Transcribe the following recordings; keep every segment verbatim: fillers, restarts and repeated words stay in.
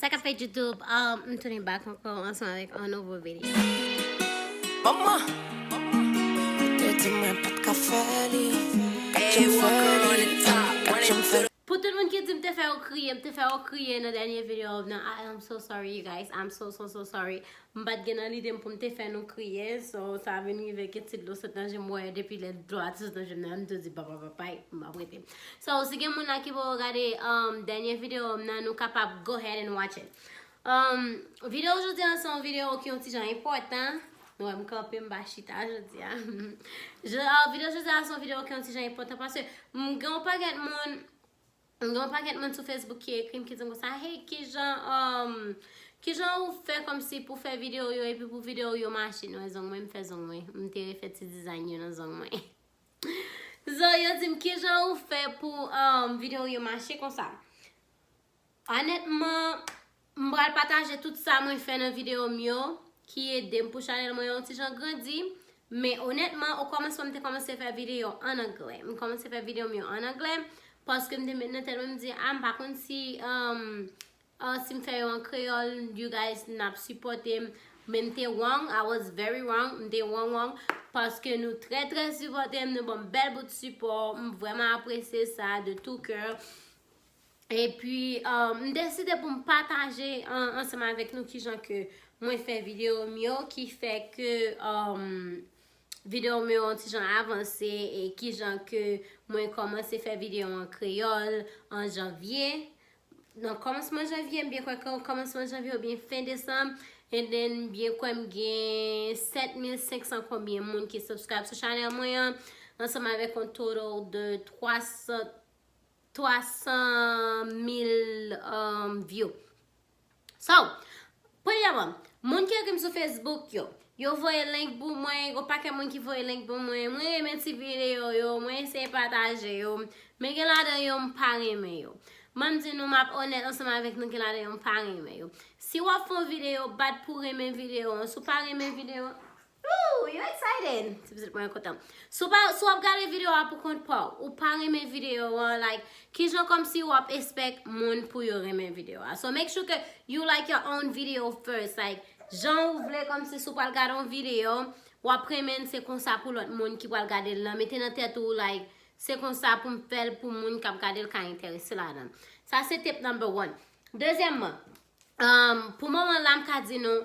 Sa k ap fèt YouTube, um, m tounen back ankò ansanm avèk yon nouvo videyo. Manman, ou te di mwen pa t ka fè li. Gad jan m fè li, gad jan m fè li. Pou tout moun ki di m te fè yo kriye, m te fè yo kriye nan dènye videyo nan I am so sorry you guys, I'm so so so sorry. M pa t gen nan lide m pou m te fè nou kriye, so sa vin rive ke ti dlo sot nan je m, wè depi lè dlo a te sot nan je m nan, m tou di papa papay, m ap rete. So si gen moun la ki poko gade um, dènye videyo m nan, nou kapab go ahead and watch it. Um, videyo jodi an se yon videyo ki yon ti jan enpòtan. Nou wè m kanpe, m pa chita jodi a. Je- uh, videyo jodi a se yon videyo ki yon ti jan enpòtan paske m gen yon pakèt moun M gen yon pakèt moun sou Facebook ki ekri m, ki di m konsa, hey, kijan, um, kijan ou fè kòmsi pou fè videyo yo epi pou videyo yo mache? Nou wè zong mwen, m fè zong mwen. M te refè ti design yo nan zong mwen. So, yo di m, kijan ou fè pou um, videyo yo mache konsa? Onètman, m pral pataje tout sa mwen fè nan videyo m yo ki ede m pou chanèl mwen yon ti jan grandi. Men onètman, o kòmansman m te kòmanse fè videyo an anglè. M kòmanse fè videyo m yo an anglè paske m te met nan tèt mwen, m di, a, m pa konn si, um, uh, si m fè yo an kreyòl, you guys n ap sipòte m. Men m te wrong, I was very wrong, m te wrong wrong paske nou trè trè sipòte m, nou ban m bèl bout sipò, m vrèman apresye sa de tout cœur. Epi, um, m deside pou m pataje an, ansanm avèk nou kijan ke mwen fè videyo m yo, ki fè ke um, videyo m yo yon ti jan avanse e kijan ke mwen kòmanse fè videyo an kreyòl an janvye. Nan kòmansman janvye, m byen kwè ke kòmansman janvye oubyen fen desanm, and then m byen kwè m gen sèt mil senk san konbyen moun ki subscribe sou chanèl mwen an, ansanm avèk yon total de twa san twa san mil um, view. So, premyèman, moun ki ekri m sou Facebook yo, yo voye link pou mwen, yon pakèt moun ki voye link pou mwen. Mwen renmen ti videyo yo, mwen eseye pataje yo, men gen ladan yo m pa renmen yo. Ban m di nou, m ap onèt ansanm avèk nou, gen ladan yo m pa renmen yo. Si w ap fè yon videyo, bat pou renmen videyo an. Si w pa renmen videyo an, ooh, you excited. Se pitit mwen kontan. Si w pa, si w ap gade videyo a pou kont pa w, ou pa renmen videyo an, like, kijan kòmsi w ap expect moun pou yo renmen videyo a? So make sure ke you like your own video first. Like, jan ou vle kòmsi si w pral gade yon videyo, w ap renmen l, se konsa pou lòt moun ki pral gade l lan. Mete nan tèt ou, like, se konsa pou m fè l pou moun k ap gade l ka enterese ladan l. Sa se tip number one. Dezyèmman, um, pou moman la, m ka di nou,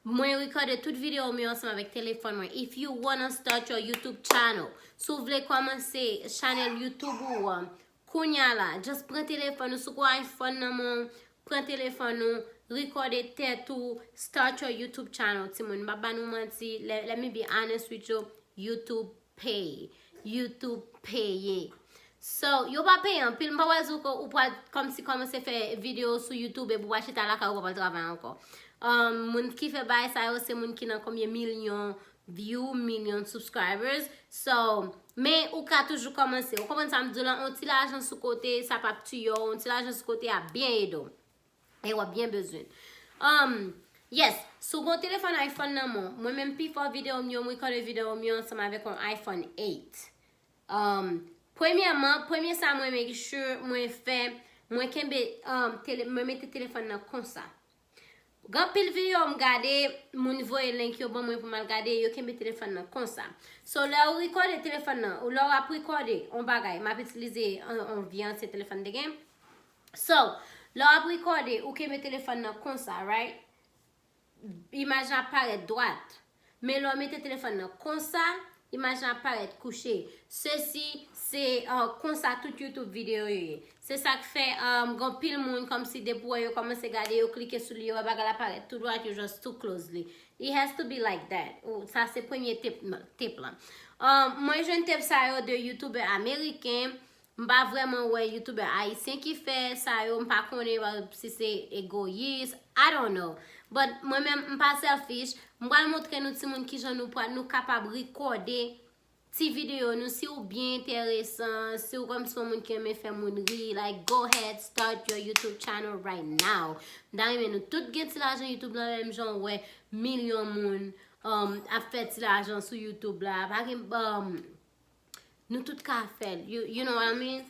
mwen rekòde tout videyo m yo ansanm avèk telefòn mwen. If you wanna start your YouTube channel, si w vle kòmanse chanèl YouTube ou an, kounya la, just pran telefòn ou, si w gen iPhone nan men w, pran telefòn ou, rekòde tèt ou, start your YouTube channel, timoun. M pa ba nou manti, let, let me be honest with you, YouTube pay. YouTube peye. So, yo pa peye anpil. M pa pral di w ke ou pral kòmsi kòmanse fè videyo sou YouTube epi w pral chita lakay ou, ou pa pral travay ankò. Um, moun ki fè bagay sa yo, se moun ki nan konbyen milyon view, milyon subscribers. So, men ou ka toujou kòmanse. Ou konprann sa m di w lan, yon ti lajan sou kote, sa p ap tiye w. Yon ti lajan sou kote ap byen ede w. E w ap byen bezwen. Um, yes, si w gen yon telefòn iPhone nan men w, mwen menm pifò videyo m yo, m rekòde videyo m yo ansanm avèk yon iPhone eight. Um, premyèman, premye sa mwen make sure mwen fè, mwen kenbe, um, tele, mwen mete telefòn nan konsa. Gen anpil videyo m gade, moun voye link yo ban mwen pou m al gade, yo kenbe telefòn nan konsa. So, lè w rekòde telefòn nan, ou lè w ap rekòde yon bagay, m ap itilize yon, yon vye ansyen telefòn m te gen. So, lè w ap rekòde, ou kenbe telefòn nan konsa, right? Imaj lan ap parèt dwat. Men lè w mete telefòn nan konsa, imaj lan ap parèt kouche. Sesi, se uh, konsa tout YouTube videyo yo ye. Se sa k fè um, gen anpil moun kòmsi depi w wè yo kòmanse gade, yo klike sou li, yo wè bagay la parèt tou dwat, yo just too close li. It has to be like that. Ou, sa se premye tip, tip lan. Um, mwen jwenn tip sa yo de YouTuber ameriken. M pa vrèman wè youtubè ayisyen ki fè sa yo, m pa konnen si se egoyis, I don't know. But mwen menm, m pa selfish, m pral montre nou timoun kijan nou pral, nou kapab rekòde ti videyo nou, si w byen enteresan, si w kòmsi yon moun ki renmen fè moun ri, like, go ahead, start your YouTube channel right now. M ta renmen nou tout gen ti lajan YouTube lan menm jan w wè milyon moun um, ap fè ti lajan sou YouTube la. Pa gen, um, Nou tout ka fè l. You, you know what I mean?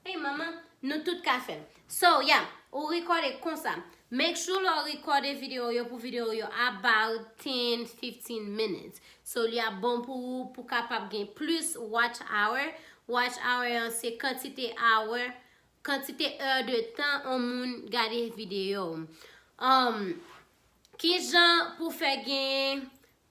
Hey, manman, nou tout ka fè l. So, yeah. Ou rekòde konsa. Make sure lè w rekòde videyo yo pou videyo yo about ten, fifteen minutes. So, li ap bon pou ou pou kapab gen plis watch hour. Watch hour an se kantite hour, kantite è de tan yon moun gade videyo. Um, kijan pou fè gen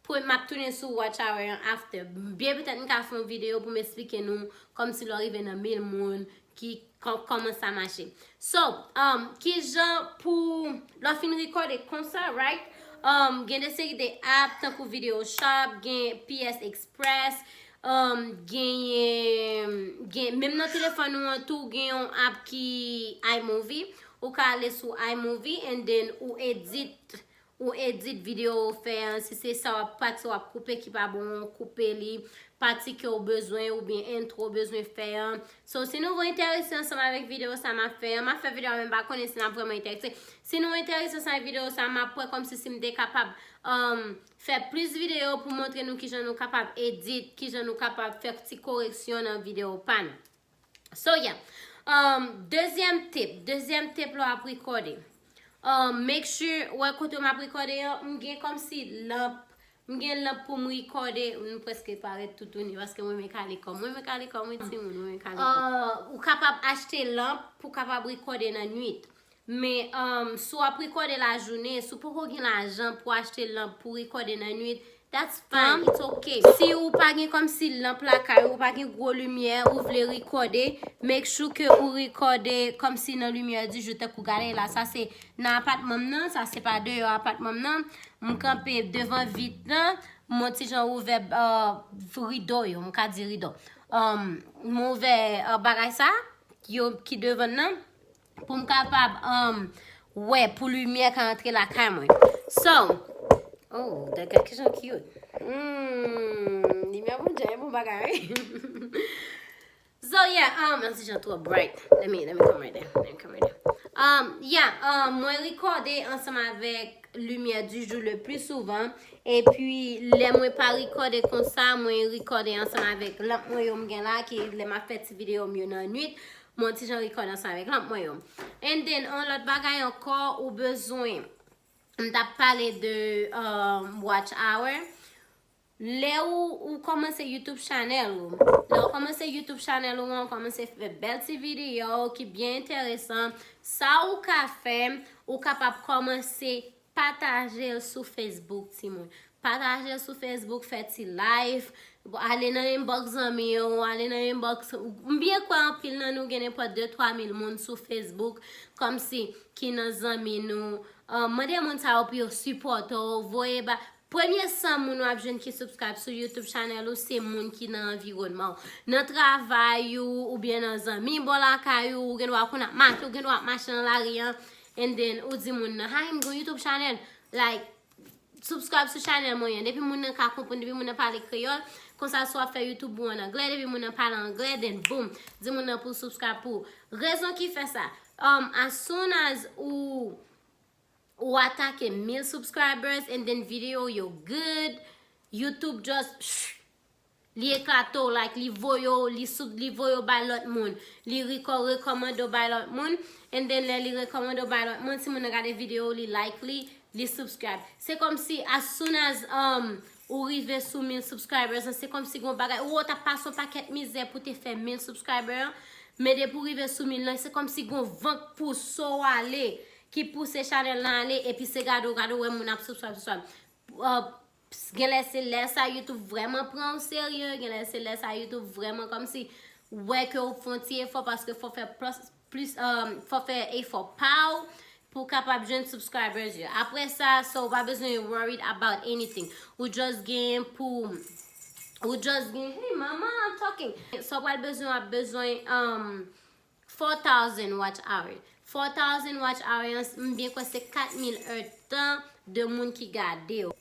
pou m ap tounen sou watch hour an after. Byen petèt m ka fè yon videyo pou m eksplike nou kòmsi lè w rive nan mil moun ki kò- kòman sa mache. So, um, kijan pou lè w fin rekòde konsa, right? Um, gen de seri de app tankou Video Shop, gen P S Express, um, genyen, gen, menm nan telefòn ou an tou, gen yon app ki iMovie. Ou ka ale sou iMovie and then ou edit ou edit videyo ou fè an, si se sa w ap pati w ap koupe ki pa bon, koupe li, pati ke w bezwen oubyen entwo w bezwen fè an. So, si nou vle enterese ansanm avèk videyo sa m ap fè an, m ap fè videyo a men m pa konnen si n ap vrèman enterese. Si nou enterese ansanm avèk videyo sa, m ap wè kòmsi si m te kapab um, fè plis videyo pou montre nou kijan nou kapab edit, kijan nou kapab fè ti koreksyon nan videyo pa nou. So, yeah. Um, dezyèm tip, dezyèm tip lè w ap rekòde. Um, make sure, wè kote m ap rekòde an, m gen kòmsi lanp, m gen lanp pou m rekòde, m prèske parèt toutouni, paske mwen renmen kale kò m, mwen renmen kale kò m, wi, timoun, mwen renmen kale kò m. Uh, ou kapab achte lanp pou kapab rekòde nan nwit. Men, um, si w ap rekòde lajounen, si w poko gen lajan pou achte lanp pou rekòde nan nwit, that's fine, it's okay. Si ou pa gen kòmsi lanp lakay ou, ou pa gen gwo limyè, ou vle rekòde, make sure ke ou rekòde kòmsi nan limyè di jou, tankou gade la, sa se nan apatman m nan, sa se pa deyò apatman m nan. M kanpe devan vit lan, m on ti jan ouvè, uh, rido yo, m ka di rido. Um, m ouvè, uh, bagay sa, yo ki devan nan, pou m kapab, um, wè, pou limyè ka antre lakay mwen. So, oh, that guy kijan cute. Hmm, limyè Bondye, bon bagay, wi. So, yeah, um, yon ti jan twò bright. Let me, let me come right there. Let me come right there. Um, yeah, um, mwen rekòde ansanm avèk limyè du jour le plus souvent. Epi, lè mwen pa rekòde konsa, mwen rekòde ansanm avèk lanp mwen yo m gen la, ki lè m ap fè ti videyo m yo nan nwit, mwen ti jan rekòde ansanm avèk lanp mwen yo. And then, yon lòt bagay ankò, ou bezwen, m t ap pale de, um, watch hour. Lè ou, ou kòmanse YouTube channel ou, lè ou kòmanse YouTube channel ou an, ou kòmanse fè bèl ti videyo ki byen enteresan, sa ou ka fè, ou kapab kòmanse pataje l sou Facebook, timoun. Pataje l sou Facebook, fè ti live, ale nan inbox zanmi yo, ale nan inbox, m byen kwè anpil nan nou gen nenpòt de twa mil moun sou Facebook, kòmsi ki nan zanmi nou. Uh, mande moun sa yo pou yo sipòte w, voye ba, premye san moun w ap jwenn ki subscribe sou YouTube channel ou, se moun ki nan anviwònman w. Nan travay ou, oubyen nan zanmi bò lakay ou, ou gen dwa konn ap mache, ou gen dwa ap mache nan lari an, and then ou di moun nan, "Hi, m gen yon YouTube channel, like, subscribe sou channel mwen an." Depi moun nan ka konprann, depi moun nan pale kreyòl, konsa si w ap fè YouTube ou an anglè, depi moun nan pale anglè, then boom, di moun nan pou subscribe pou ou. Rezon ki fè sa, um, as soon as ou ou atake mil subscribers and then videyo yo good, YouTube just, shh, li eklate w, like, li voye w, li sou, li voye w bay lòt moun, li reko-, rekòmande w bay lòt moun, and then lè li rekòmande w bay lòt moun, si moun nan gade videyo, li like li, li subscribe. Se kòmsi as soon as, um, ou rive sou mil subscribers, se kòmsi gon bagay, ou t ap pase yon pakèt mizè pou te fè mil subscriber an, men depi w rive sou mil lan, se kòmsi gon van k pouse w ale, ki pouse chanèl lan ale, epi se gade w, gade w wè moun ap subscribe, subscribe. Uh, genlè se lè sa YouTube vrèman pran w serye, genlè se lè sa YouTube vrèman kòmsi wè ke w fè yon ti efò, paske fò fè plis, plis, um, fò fè efò pa w pou w kapab jwenn subscribers yo. Apre sa, so w pa bezwen worried about anything. Ou just gen pou, ou just gen, hey mama, I'm talking. So w pral bezwen, w ap bezwen, um, four thousand watch hour. Four thousand watch hour, m byen kwè se kat mil èdtan de moun ki gade w.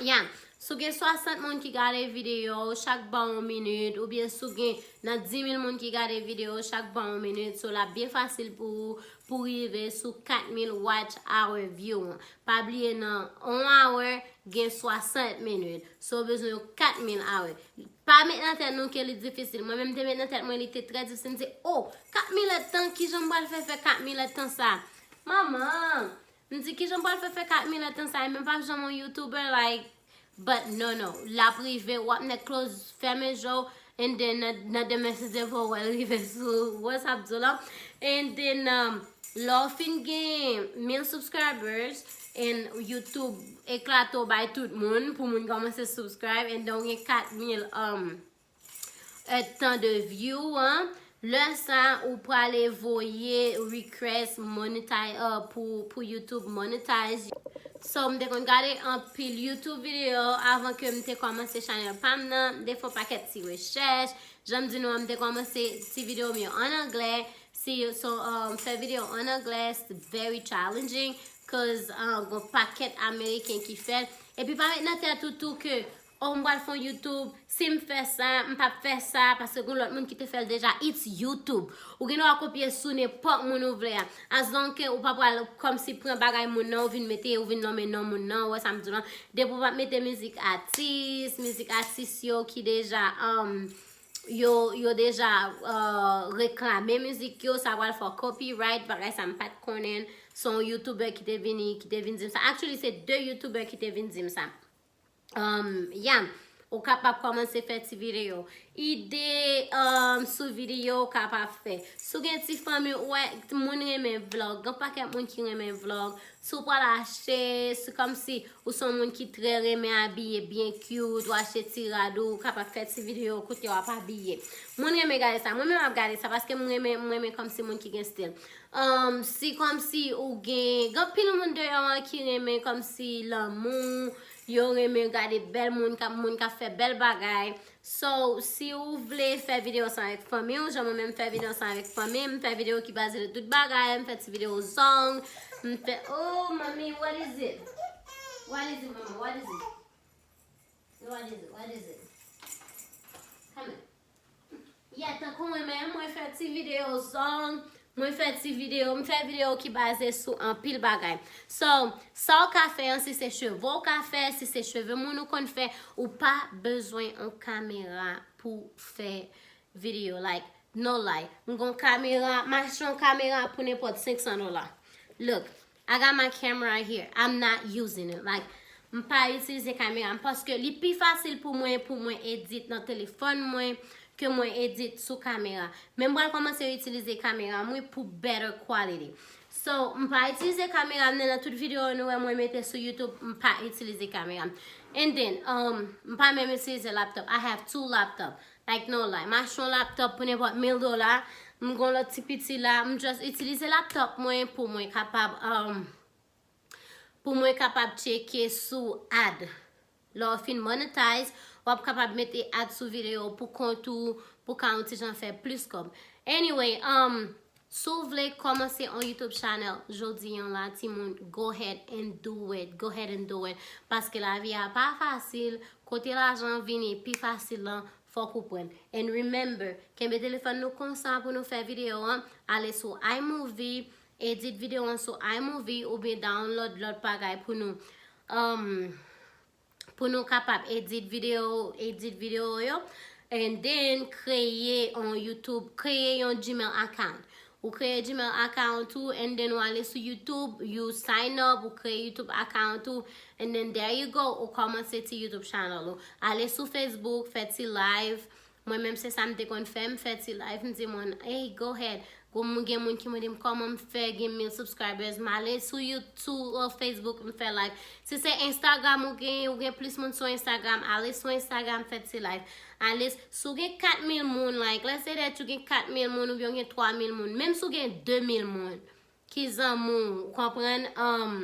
Ya, si w gen swasant moun ki gade videyo w, chak ba w yon minit, oubyen si w gen nan dis mil moun ki gade videyo w, chak ba w yon minit, so l ap byen fasil pou ou, pou rive sou kat mil watch hour view an. Pa bliye nan yon hour, gen swasant minit. So w bezwen yon kat mil hour. Pa met nan tèt nou ke li difisil. Mwen menm te met nan tèt mwen li te trè difisil. M di, "Oh, kat mil èdtan, kijan m pral fè fè kat mil èdtan sa?" Manman, m di kijan m pral fè fè kat mil ètan sa, e menm pa janm yon YouTuber, like, but no, no, l ap rive, w ap nèk close, fèmen je w, and then nan, nan demen si Dye vle w wè l rive sou, wè sa m di w la, and then, um, lè w fin gen mil subscribers, and YouTube eklate w bay tout moun, pou moun kòmanse subscribe, and then w gen kat mil, um, èdtan de view an, lè sa ou prale voye request monetize, uh, pou, pou YouTube monetize. So, m te konn gade anpil YouTube video avan ke m te kòmanse chanèl pa m nan. M te fè yon pakèt ti rechèch. Jan m di nou an, m te kòmanse ti video m yo an anglè. Si, so, um, fè video an anglè, it's very challenging, 'cause, uh, gon pakèt Ameriken ki fè l. Epi pa met nan tèt ou tou ke, oh, m pral fè yon YouTube, si m fè sa, m p ap fè sa, paske gon lòt moun ki te fè l deja, it's YouTube. Ou gen dwa kopye sou nenpòt moun ou vle a. As long ke ou pa pral kòmsi pran bagay moun nan, ou vin mete, ou vin nonmen non moun nan, ou wè sa m di w lan. Depi w p ap mete mizik atis, mizik atis yo ki deja, um, yo, yo deja, uh, reklame mizik yo, sa pral fè w copyright, bagay sa m pa t konnen. Se yon YouTuber ki te vini, ki te vin di m sa. Actually, se de YouTuber ki te vin di m sa. Um, yeah, ou kapab kòmanse fè ti videyo. Ide, um, sou videyo ou kapab fè. Si w gen ti fanmi, ou wè, moun renmen vlog. Gen pakèt moun ki renmen vlog. Si w pral achte, se kòmsi ou se yon moun ki trè renmen abiye byen cute, ou achte ti rad ou, ou kapab fè ti videyo kote w ap abiye. Moun renmen gade sa. Mwen menm m ap gade sa paske m renmen, m renmen kòmsi moun ki gen stil. Um, si kòmsi ou gen, gen anpil moun deyò an ki renmen kòmsi lanmou, yo renmen gade bèl moun k ap, moun k ap fè bèl bagay. So, si ou vle fè videyo sa avèk fanmi w, jan mwen menm fè videyo sa avèk fanmi m, m fè videyo ki baze de tout bagay, m fè ti videyo zong, m fè, oh, mommy, what is it? What is it, mama? What is it? What is it? What is it? Come here. Yeah, tankou mwen menm, mwen fè ti videyo zong, mwen fè ti videyo, m fè videyo ki baze sou anpil bagay. So, sa w ka fè an, si se cheve w ka fè, si se cheve moun ou konn fè, ou pa bezwen yon kamera pou fè videyo. Like, no lie. M gon kamera, m achte yon kamera pou nenpòt senk san dola. Look, I got my camera here. I'm not using it. Like, m pa itilize kamera m paske li pi fasil pou mwen, pou mwen edit nan telefòn mwen ke mwen edit sou kamera. Men m pral kòmanse itilize kamera mwen pou better quality. So, m pa itilize kamera m nan, nan tout videyo nou wè mwen mete sou YouTube, m pa itilize kamera m. And then, um, m pa menm itilize laptop. I have two laptop. Like, no lie. M achte yon laptop pou nenpòt mil dola. M gon lòt ti piti la. M just itilize laptop mwen pou mwen kapab, um, pou mwen kapab tcheke sou ad. Lè w fin monetize, w ap kapab mete ad sou videyo pou kont ou, pou ka yon ti jan fè plis kòb. Anyway, um, si w vle kòmanse yon YouTube channel jodi an la, timoun, go ahead and do it. Go ahead and do it. Paske lavi a pa fasil. Kote lajan vini pi fasil lan, fòk ou pran. And remember, kenbe telefòn nou konsa pou nou fè videyo an. Ale sou iMovie, edit videyo an sou iMovie oubyen download lòt bagay pou nou, um, pou nou kapab edit videyo, edit videyo yo. And then, kreye yon YouTube, kreye yon Gmail account. Ou kreye Gmail account ou, and then ou ale sou YouTube, you sign up, ou kreye YouTube account ou, and then there you go, ou kòmanse ti YouTube channel ou. Ale sou Facebook, fè ti live. Mwen menm se sa m te konn fè, m fè ti live, m di moun, hey, go ahead. Gon moun, gen moun ki mande m kòman m fè gen mil subscribers. M ale sou YouTube, sou, uh, Facebook, m fè live. Si se Instagram ou gen, ou gen plis moun sou Instagram, ale sou Instagram, fè ti live. Ale, si w gen kat mil moun, like, let's say that you gen kat mil moun oubyen w gen twa mil moun, menm si w gen de mil moun ki zanmi w, ou konprann, um,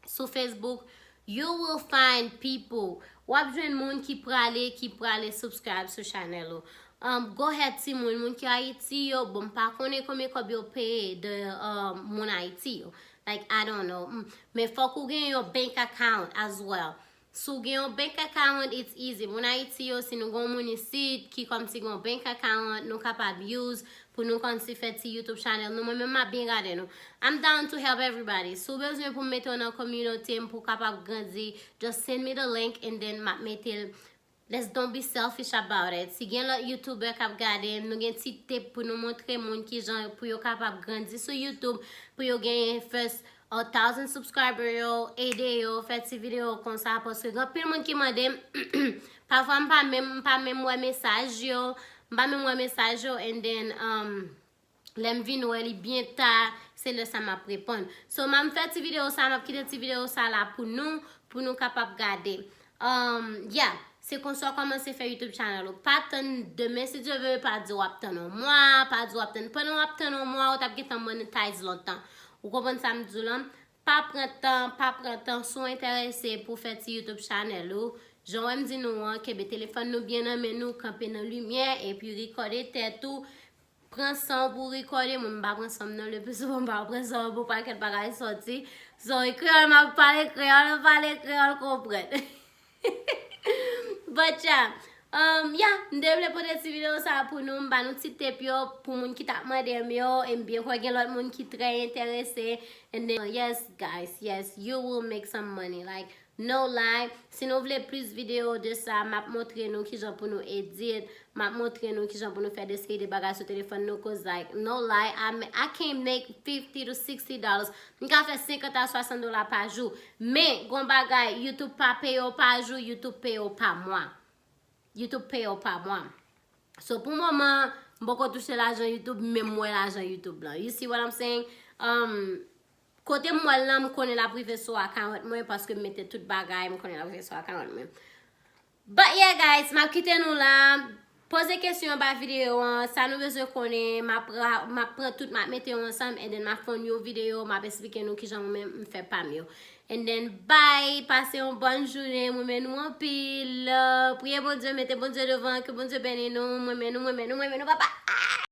sou Facebook, you will find people. W ap jwenn moun ki prale, ki prale subscribe sou channel ou. Um, go ahead, timoun, moun ki Ayiti yo, bon, m pa konnen konbyen kòb yo peye de, um, moun Ayiti yo. Like, I don't know. Mm, men fòk ou gen yon bank account as well. Si w gen yon bank account, it's easy. Moun Ayiti yo, si nou gon moun isit ki kòmsi gon bank account, nou kapab use pou nou kòmsi fè ti YouTube channel nou. Mwen menm m ap byen gade nou. I'm down to help everybody. Si w bezwen pou m mete w nan kominote m pou w kapab grandi, just send me the link and then m ap mete l Let's don't be selfish about it. Si gen lòt YouTuber k ap gade, nou gen ti tip pou nou montre moun kijan pou yo kapab grandi sou YouTube, pou yo genyen first a thousand subscriber yo, ede yo, fè ti videyo konsa, paske gen anpil moun ki mande m, pafwa m pa menm, m pa menm wè mesaj yo, m pa menm wè mesaj yo, and then, um, lè m vin wè li byen ta, se lè sa m ap reponn. So, m ap fè ti videyo sa, m ap kite ti videyo sa la pou nou, pou nou kapab gade. Um, yeah, se konsa w kòmanse fè YouTube channel ou. Pa tann demen, si Dye vle, pa di w ap tann yon mwa, pa di w ap tann. Pandan w ap tann yon mwa, ou t ap gentan monetize lontan. Ou konprann sa m di w lan? Pa pran tan, pa pran tan. Si w enterese pou fè ti YouTube channel ou, jan w wè m di nou an, kenbe telefòn nou byen nan men nou, kanpe nan limyè, epi rekòde tèt ou. Pran san w pou w rekòde, mwen m pa pran san m nan, le pli souvan m pa pran san m pou pakèt bagay sòti. So, e kreyòl m ap pale, kreyòl m pale, kreyòl konprann. But yeah, um, yeah, m te vle pote ti videyo sa pou nou, m ba nou ti tip yo pou moun ki t ap mande m yo, e m byen kwè gen lòt moun ki trè enterese. And then, yes, guys, yes, you will make some money. Like, no lie, si nou vle plis videyo de sa, m ap montre nou kijan pou nou edit, m ap montre nou kijan pou nou fè de seri de bagay sou telefòn nou, cause like, no lie, I, ma- I can make fifty to sixty dollars. M ka fè senkant a swasant dola pa jou. Men, gon bagay, YouTube pa peye w pa jou, YouTube peye w pa mwa. YouTube peye w pa mwa. So, pou moman, m poko touche lajan YouTube, men m wè lajan YouTube lan. You see what I'm saying? Um, kote m wè l lan, m konnen l ap rive sou account mwen, paske m mete tout bagay, m konnen l ap rive sou account mwen. But yeah, guys, m ap kite nou la. Poze kesyon anba videyo an, sa nou bezwen konnen, m ap ra- m ap pran tout, m ap mete yo ansanm, and then m ap fè yon videyo, m ap eksplike nou kijan mwen menm m fè pa m yo. And then, bye, pase yon bòn jounen, m renmen nou anpil. Priye Bondye, mete Bondye devan, ke Bondye beni nou, m renmen nou, m renmen nou, m renmen nou, papa.